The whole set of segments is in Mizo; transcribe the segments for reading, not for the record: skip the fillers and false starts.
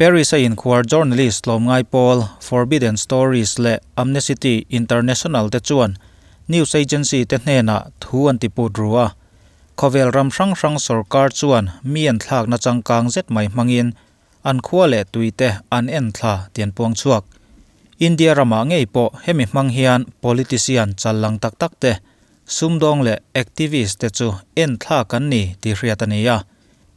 Paris a inkhuar journalist tlawmngai pawl Forbidden Stories leh Amnesty International te chuan news agency te hnenah thu an ti put ru a. Khawvel ram hrang hrang sorkar chuan mi an thlakna changkang zet mai hmangin an khua leh tui te an en thla tih an puang chhuak. India ramah ngei pawh hemi hmang hian politician chal lang tak tak te, sumdawng leh activist te chu en thlak an ni tih hriat a ni a.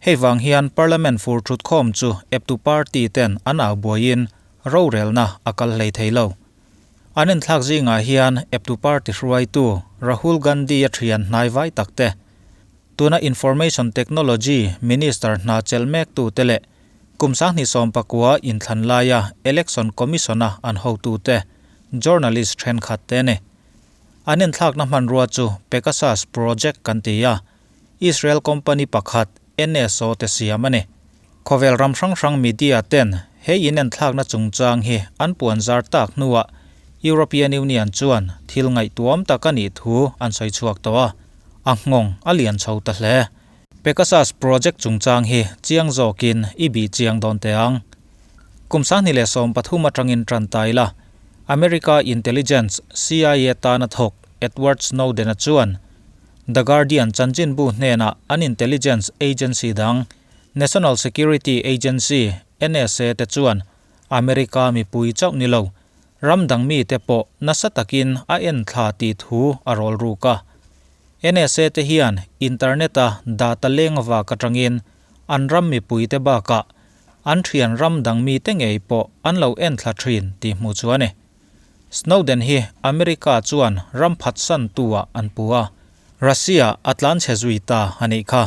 Hei vang hian Parliament fur thutkhawm chu eptu party ten an au buaiin rorelna a kal hlei thei lo. An inthlak zingah hian eptu party hruaitu Rahul Gandhi-a thian hnai vai tak te, tuna Information Technology Minister hna chelh mektu te leh kum 2019 inthlan laia Election Commission-a an hotute, journalist thenkhat te a ni. An inthlakna hmanrua chu Pegasus Project kan ti a. Israel company pakhat NSO te siam a ni. Khawvel ram hrang hrang media ten he inenthlakna chungchang hi an puan zar tak hnuah European Union chuan thil ngaihtuam tak a nih thu an sawi chhuak tawh a, a nghawng a lian chho ta hle. Pegasus project chungchang hi chiang zawkin i bih chiang dawn teh ang. Kum 2013 atangin tan ta ila, America Intelligence, CIA, tana thawk Edward Snowden-a chuan The Guardian chanchinbu hnenah an intelligence agency dang, National Security Agency, NSA, te chuan America mipui chauh ni lo, ram dang mite pawh nasa takin a en thla tih thu a rawl ruk a. NSA te hian internet-a data leng vak atangin an ram mipuite bakah an thian ram dang mite ngei pawh an lo en thla thin tih hmuh chu a ni. Snowden hi America chuan ram phatsan tu ah an pu a, Russia a tlan chhe zui ta a nih kha.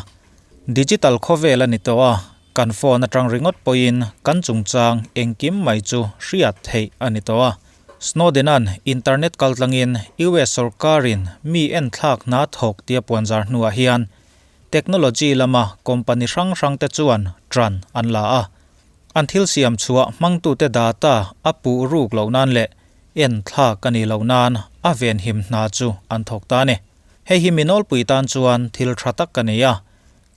Digital khawvel a ni tawh a, kan phone atang ringawt pawhin kan chungchang engkim mai chu hriat theih a ni tawh a. Snowden-a'n internet kaltlangin US sorkarin mi enthlak hna thawk tia puanzar hnuah hian technology lama company hrang hrangte chuan ṭan an la a. An thil siam chhuah hmangtute data a puh ruk loh nan leh en thlak a nih loh nan a venhim hna chu an thawk ta a ni. Hei hi mi nawlpui tan chuan thil tha tak a ni a,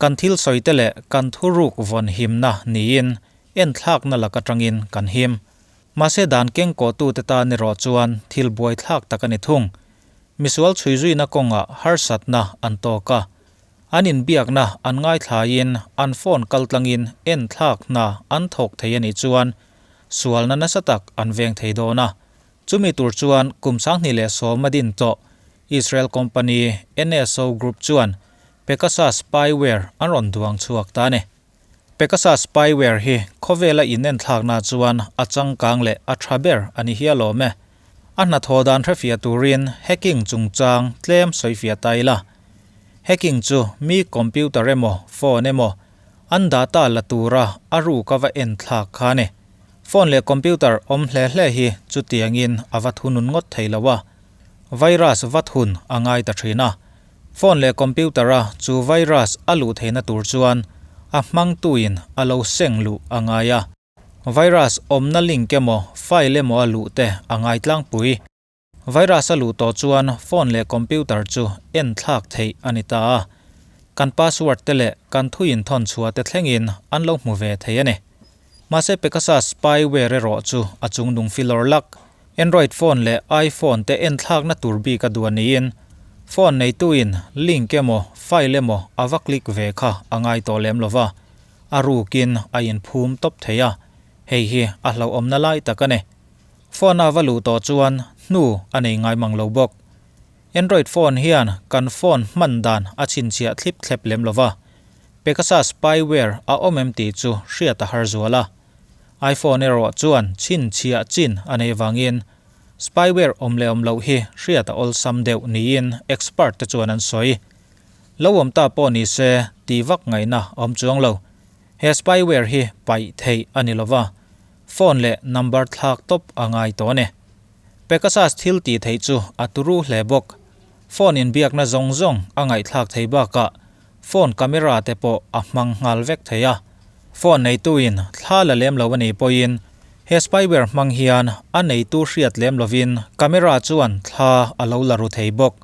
kan thil sawite leh kan thuruk vawn himna niin en thlakna lak atangin kan him. Mahse dan kengkawhtute tan erawh chuan thil buaithlak tak a ni thung. Misual chhuizuina kawngah harsatna an tawk a, An inbiakna an ngaithlaiin an phone kaltlangin enthlak hna an thawk thei a nih chuan sualna nasa tak an veng thei dawn a. Chumi tur chuan kum 2010 a din tawh Israel company NSO Group chuan Pegasus spyware an rawn duang chhuak ta a ni. Pegasus spyware hi khawvela inenthlakna chuan a changkang leh a tha ber a ni hial awm e. A hnathawh dan hrefiah turin hacking chungchang tlem sawifiah ta ila. Hacking chu mi computer emaw phone emaw an data la tura a ruk a va en thlak kha a ni. Phone leh computer awm hle hle hi chutiangin a va thunun ngawt thei lo a, virus va thun a ngai ta thin a. Phone leh computer a chu virus a luh theihna tur chuan a hmangtuin a lo seng luh a ngai a. Virus awmna link emaw file emaw a luh te a ngai tlangpui. Virus a luh tawh chuan phone leh computer chu en thlak theih a ni ta a, kan password te leh kan thu inthawn chhuah te thlengin an lo hmu ve thei a ni. Mahse Pegasus spyware erawh chu a chungnung filawr lak. Android phone leh iPhone te en thlakna tur bik a duah niin phone neituin link emaw file emaw a va click ve kha a ngai tawh lem lova, a rukin a inphum tawp thei a, hei hi a hlauhawmna lai tak a ni. Phone a va luh tawh chuan hnu a nei ngai mang lo bawk. Android phone hian kan phone hman dan a chhinchhiah thlip thlep lem lo va, Pegasus spyware a awm em tih chu hriat a har zual a. iPhone erawh chuan chhinchhiah chin a nei vangin spyware awm leh awm loh hi hriat a awlsam deuh niin expert te chuan an sawi. Lo awm ta pawh ni se tih vak ngaihna a awm chuang lo. He spyware hi paih theih a ni lo va, phone leh number thlak tawp a ngai tawh a ni. Pegasus thil tih theih chu a turu hle bawk. Phone inbiakna zawng zawng a ngaihthlak thei bakah phone camera te pawh a hmang nghal vek thei a. Phone neituin thla la lem lo a nih pawhin he spyware hmang hian a neitu hriat lem lovin camera chuan thla a lo la ru thei bawk.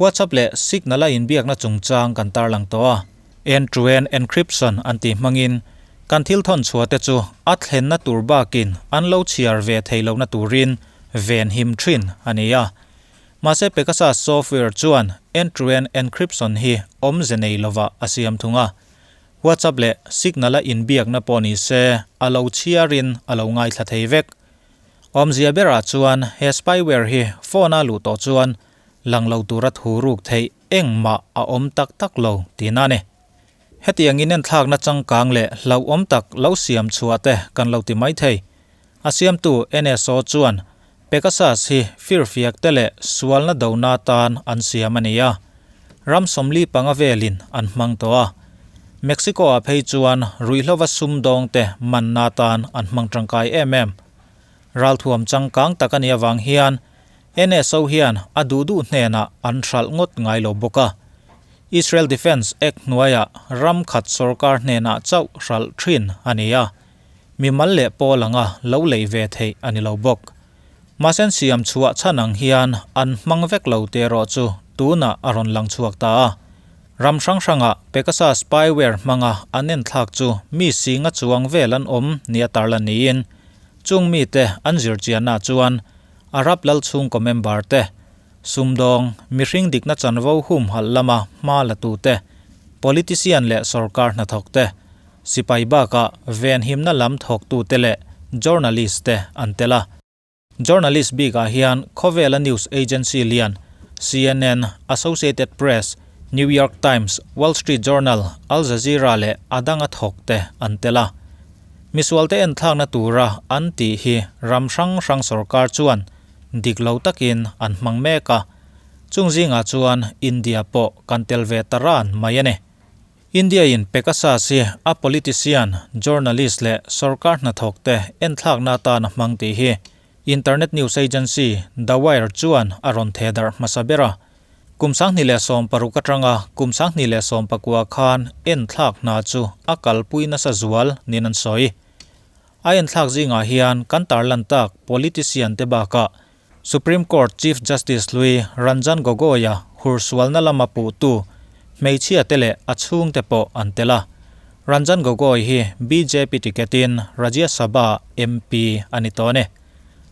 WhatsApp leh Signal a inbiakna chungchang kan tarlang tawh a. End-to-end encryption an tih hmangin Kan thil thawn chhuah te chu a thlenna tur bakin an lo chhiar ve thei lohna turin ven him thin a ni a. Mahse Pegasus software chuan end-to-end encryption hi awmze nei lovah a siam thung a. WhatsApp leh Signal-a inbiakna pawh ni se a lo chhiarin a lo ngaithla thei vek. Awmzia berah chuan he spyware hi phone-a luh tawh chuan lang lo tura thu ruk theih engmah a awm tak tak lo tihna a ni. Hetiang inenthlakna changkang leh hlauhawm tak lo siam chhuah te kan lo ti mai thei. A siamtu NSO chuan Pegasus hi firfiak te leh sualna dona tan an siam a ni a, ram 45 velin an hmang tawh a. Mexico-ah phei chuan ruihhlova sumdawng te manna tan an hmang tangkai em em. Ralthuam changkang tak a nih avang hian NSO hian a duh duh hnenah an hralh ngawt ngai lo bawk a. Israel Defence Act hnuaiah ram khat sorkar hnenah chauh hralh thin a ni a, mimal leh pawl anga lo lei ve theih a ni lo bawk. Mahse siam chhuah chhan ang hian an hmang vek lo teh erawh chu tunah a rawn lang chhuak ta a. Ram hrang hrangah Pegasus spyware hmanga an enthlak chu mi singa chuang vel an awm nia tarlan niin chung mite an zirchiannaah chuan Arab lal chhungkaw member te, sumdawng, mihring dikna chanvo humhalh lama hma la tute, politician leh sorkar hnathawk te, sipai bakah venhimna lam thawktute leh journalist te an tel a. Journalist bikah hian khawvela news agency lian CNN, Associated Press, New York Times, Wall Street Journal, Al Jazeera leh a danga thawk te an tel a. Misualte enthlakna tura an tih hi ram hrang hrang sorkar chuan dik lo takin an hmang mek a, chung zingah chuan India pawh kan tel ve ta ran mai a ni. India-in Pegasus hi a politician, journalist leh sorkar hnathawkte enthlakna atan a hmang tih hi internet news agency The Wire chuan a rawn theh darh hmasa ber a. Kum 2016 atanga kum 2019 khan enthlak hna chu a kalpui nasa zual niin an sawi. A enthlak zingah hian kan tarlan tak politician te bakah Supreme Court Chief Justice hlui Ranjan Gogoi-a hursualna lama puhtu hmeichhia te leh a chhungte pawh an tel a. Ranjan Gogoi hi bjp ticket-in Rajya Sabha MP a ni tawh a ni.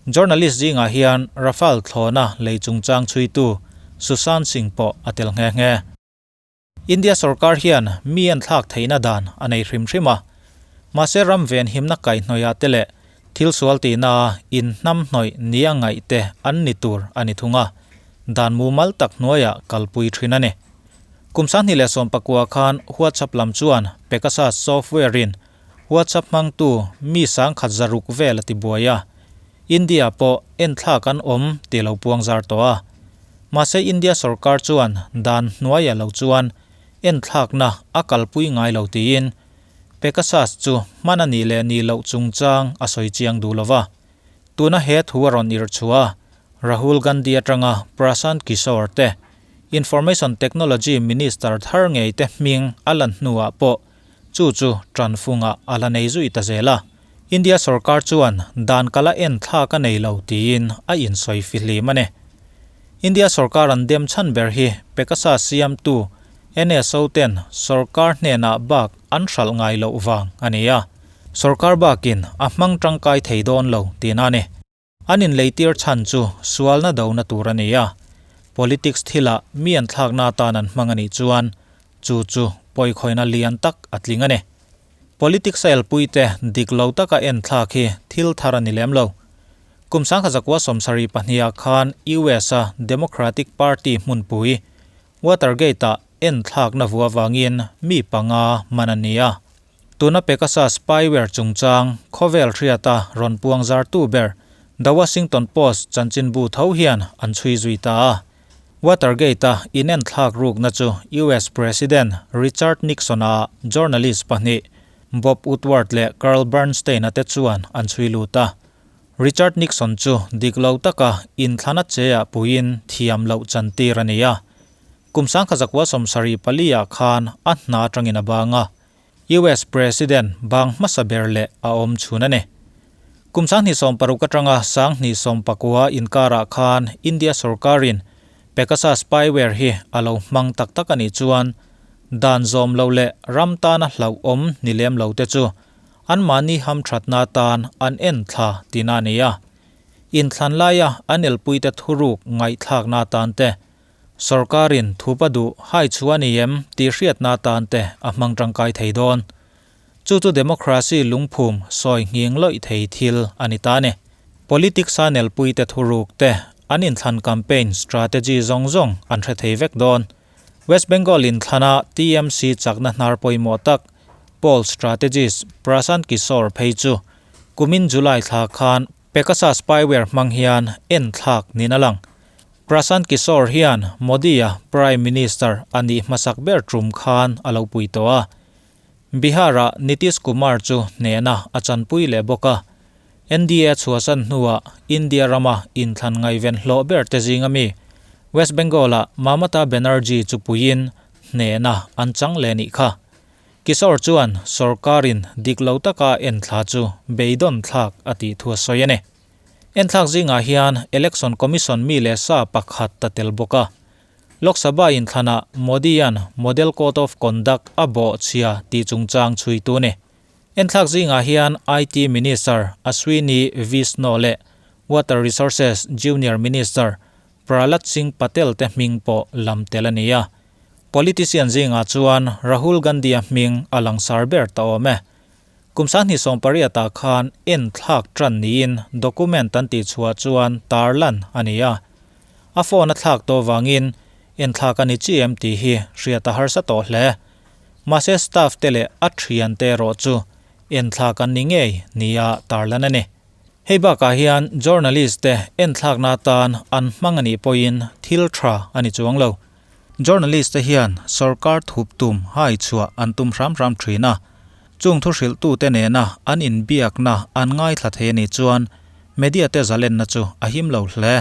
Journalist zingah hian Rafale thlawna lei chungchang chhuitu Sushant Singh pawh a tel nghe nghe. India sorkar hian mi en thlak theihna dan a nei hrim hrim a, mahse ram venhimna kaihhnawihah te leh thil sual tihna in hnamhnawih nia ngaih te an ni tur a ni thung a, dan mumal tak hnuaiah kalpui thin a ni. Kum 2019 khan WhatsApp lam chuan Pegasus software-in WhatsApp hmangtu mi 1600 vel a ti buai a, India pawh enthlak an awm tih lo puang zar tawh a. Mahse India sorkar chuan dan hnuaia lo chuan enthlakna a kalpui ngai lo tiin Pegasus chu hman a nih leh nih loh chungchang a sawi chiang duh lo va. Tuna he thu a rawn irh chhuah a, Rahul Gandhi atanga Prashant Kishor te Information Technology Minister thar ngei te hming a lan hnuah pawh Chu chu Tranfungah a la nei zui ta zel a, India sorkar chuan dan kala en thlak a nei lo tiin a insawi fihlim a ni. India sorkar an dem chhan ber hi Pegasus siamtu NSO ten sorkar hnenah bak an hralh ngai loh vang a ni a, sorkar bakin a hmang tangkai thei dawn lo tihna a ni. An inleitir chhan chu sualna dona tur a ni a, politics thilah mi an thlakna atan an hmang a nih chuan chu chu pawikhawina lian tak a tling a ni. Politics a elpuite dik lo taka en thlak hi thil thar a ni lem lo. Kum 1972 ah khan US a Democratic Party hmunpui Watergate-ah en thlakna vua vangin mi panga man a ni a. Tuna Pegasus spyware chungchang khawvel hriata rawn puang zartu ber The Washington Post chanchinbu tho hian an chhui zui ta a. Watergate-a inenthlak rukna chu US President Richard Nixon-a journalist pahnih Bob Woodward leh Carl Bernstein-a te chuan an chhui lut a. Richard Nixon chu dik lo taka inthlana che-ah puiin thiam loh chantir a ni a. Kum 1974 ah khan a hna atangin a bang a, US President bang hmasa ber leh a awm chhun a ni. Kum 2016 atanga 2019 inkarah khan India sorkarin Pegasus spyware hi a lo hmang tak tak a nih chuan dan zawm lo leh ram tana hlauhawm ni lem lo te chu Anmahni hamthatna atan an en thla tihna a ni a. Inthlan laia an elpuite thuruk ngaihthlakna atan te, sorkarin thupa duh hai chhuah a ni em tih hriatna atan te a hmang tangkai thei dawn. Chu chu democracy lungphum sawi nghing lawih thei thil a ni ta a ni. Politics a nelpuite thuruk te, an inthlan campaign strategy zawng zawng an hre thei vek dawn. West Bengal inthlana TMC chakna hnar pawimawh tak poll strategist Prashant Kishor phei chu kumin July thla khan Pegasus spyware hmang hian enthlak niin a lang. Prashant Kishor hian Modi-a Prime Minister a nih hmasak ber tum khan a lo pui tawh a. Bihar-ah Nitish Kumar chu hnehna a chanpui leh bawk a. NDA chhuahsan hnuah India rama inthlan ngaihven hlawh ber te zinga mi West Bengal-ah Mamata Banerjee chu puiin hnehna an chang leh nih kha. Kishore chuan sorkarin dik lo taka enthla chu beidawn thlak a tih thu a sawi a ni. Enthlak zingah hian Election Commission mi leh sa pakhat ta tel bawk a. Lok Sabha inthlanah Modi-a'n Model Code of Conduct a bawh chhia tih chungchang chhuitu a ni. Enthlak zingah hian IT Minister Ashwini Vishnu leh Water Resources Junior Minister Prahlad Singh Patel te hming pawh lam tel a ni a. Politician zingah chuan Rahul Gandhi-a hming a langsar ber ta awm e. Kum 28 ah khan enthlak tan niin document an tihchhuah chuan tarlan a ni a. A phone a thlak tawh vangin enthlak a ni chi em tih hi hriat a harsa tawh hle. Mahse staff te leh a thiante erawh chu enthlak an ni ngei nia tarlan a ni. Hei bakah hian journalist te enthlakna atan an hmang a nih pawhin thil tha a ni chuang lo. Journalist te hian sorkar thup tum hai chhuah an tum hram hram thin a, chung thu hrilhtute nena an inbiakna an ngaithla thei a nih chuan media te zalenna chu a him lo hle.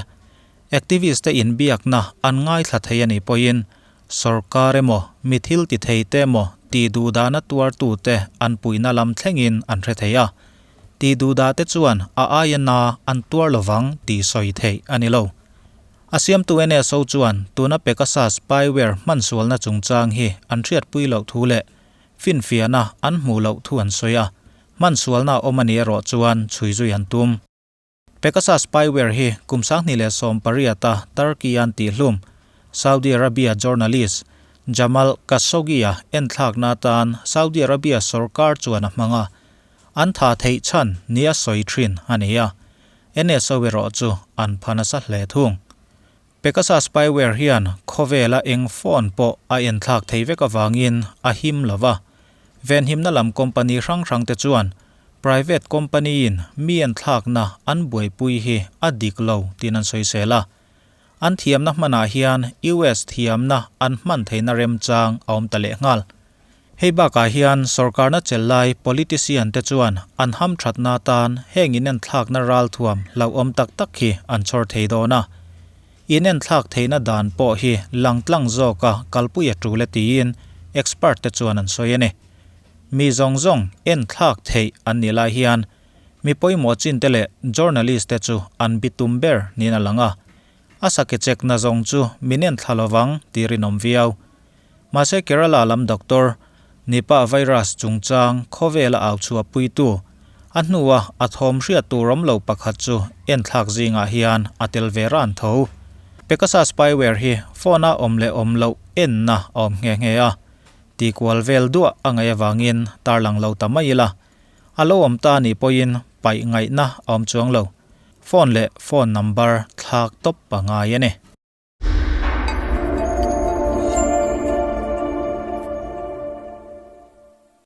Activist te inbiakna an ngaithla thei a nih pawhin sorkar emaw mi thil ti thei te emaw tih duhdahna tuartute an puihna lam thlengin an hre thei a, tih duhdah te chuan a aia na an tuar lovang tih sawi theih a ni lo. A siamtu NSO chuan tuna Pegasus spyware hmansualna chungchang hi an hriatpui loh thu leh finfiahna an hmuh loh thu an sawi a, hmansualna a awm a nih erawh chuan chhuizui an tum. Pegasus spyware hi kum 2018 a Turkey an tihhlum Saudi Arabia journalist Jamal Khashoggi-a enthlakna atan Saudi Arabia sorkar chuan a hmang a, An tha theih chhan nia sawi thin a ni a, NSO erawh chu an pha nasa hle thung. Pegasus spyware hian khawvela eng phone pawh a enthlak thei vek avangin a him lo va, venhimna lam company hrang hrang te chuan private company in mi enthlakna an buaipui hi a dik lo tiin an sawisel a. An thiamna hmanah hian US thiamna an hman theihna remchang a awm ta lehnghal. Hei bakah hian sorkarna chelh lai politician te chuan an hamthatna atan heng inenthlakna ralthuam hlauhawm tak tak hi an chhawr thei dawn a. Inenthlak theihna dan pawh hi langtlang zawka kalpui a tul e tiin expert te chuan an sawi a ni. Mi zawng zawng enthlak theih an nih lai hian mi pawimawh chin te leh journalist te chu an bitum ber niin a lang a. A sake chekna zawng chu min enthla lovang tih rinawm viau. Mahse Kerala lam doctor, Nipah virus chungchang khawvela au chhuah puitu, a hnua a thawm hriat tur awm lo pakhat chu enthlak zingah hian a tel ve ran tho. Pegasus spyware hi phone-a awm leh awm loh enna a awm nghe nghe a, tikual vel duah a ngaih avangin tarlang lo ta mai ila, a lo awm ta nih pawhin paih ngaihna a awm chuang lo. Phone leh phone number thlak tawp a ngai a ni.